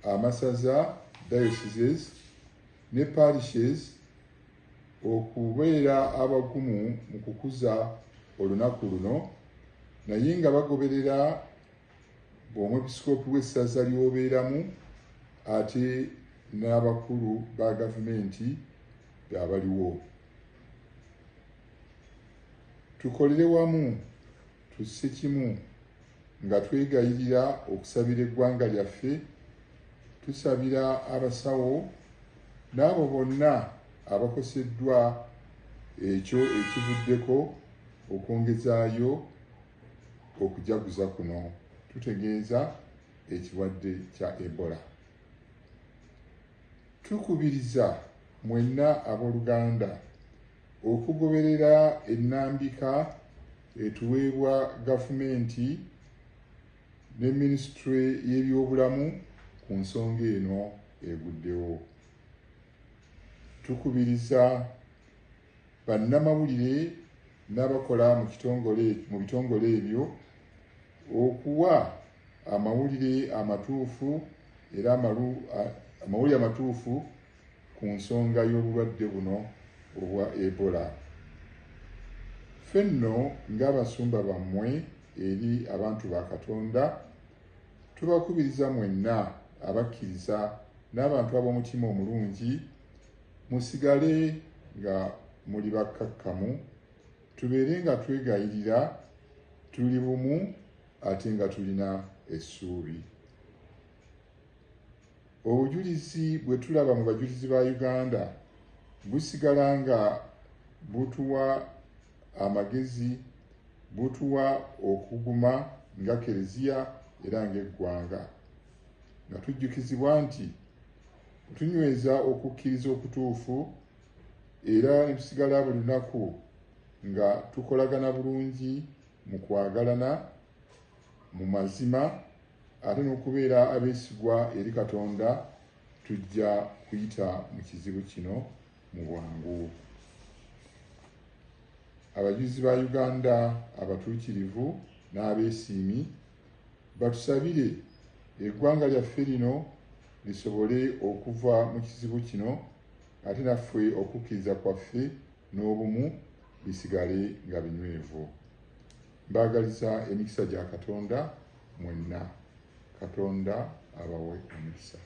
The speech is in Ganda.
amasaza, dioceses ne parishes okubeera abagumu mu kukuza olunaku luno naye nga bagoberera omwepisikoopi w'essaza ly'obeeramu ate n'abakulu ba gavumenti abaliwo. Tukolere wamu tusse kimu nga twegayirira okusabira eggwanga lyaffe, tusabira abasawo n'abo bonna abakoseddwa ekyo ekivuddeko okwongezaayo okujaguza kuno, tutegeeza ekirwadde kya Ebola. Tukubiriza mwenna abooluganda okugoberera ennambika etuweebwa gavumenti ne minisitule y'ebyobulamu ku nsonga eno eguddewo. Tukubiriza bannamawulire n'abakola mu bitongole ebyo okuwa amawulire amatuufu era amawulire amatuufu ku nsonga y'obulwadde buno obwa Ebola. Ffe nno ng'abasumba bammwe eri abantu ba Katonda, tubakubiriza mwenna abakkiriza n'abantu ab'omutima omulungi musigale nga muli bakkakkamu, tubeere nga twegayirira, tuli bumu ate nga tulina essuubi. Obujulizi bwe tulaba mu bajulizi ba Uganda busigala nga butuwa amagezi, butuwa okuguma nga Kereziya era ng'eggwanga, nga tujjukizibwa nti tunyweza okukkiriza okutuufu era ne tusigala buli lunaku nga tukolagana bulungi mu kwagalana, mu mazima ate n'okubeera abeesigwa eri Katonda, tujja kuyita mu kizibu kino mu bwangu. Abajulizi ba Uganda abatuukirivu n'abeesiimi batusabire eggwanga lyaffe lino lisobole okuva mu kizibu kino ate naffe okukkiriza kwaffe n'obumu bisigale nga binywevu. Mbaagaliza emikisa gya Katonda mwenna. Katonda abawe omukisa.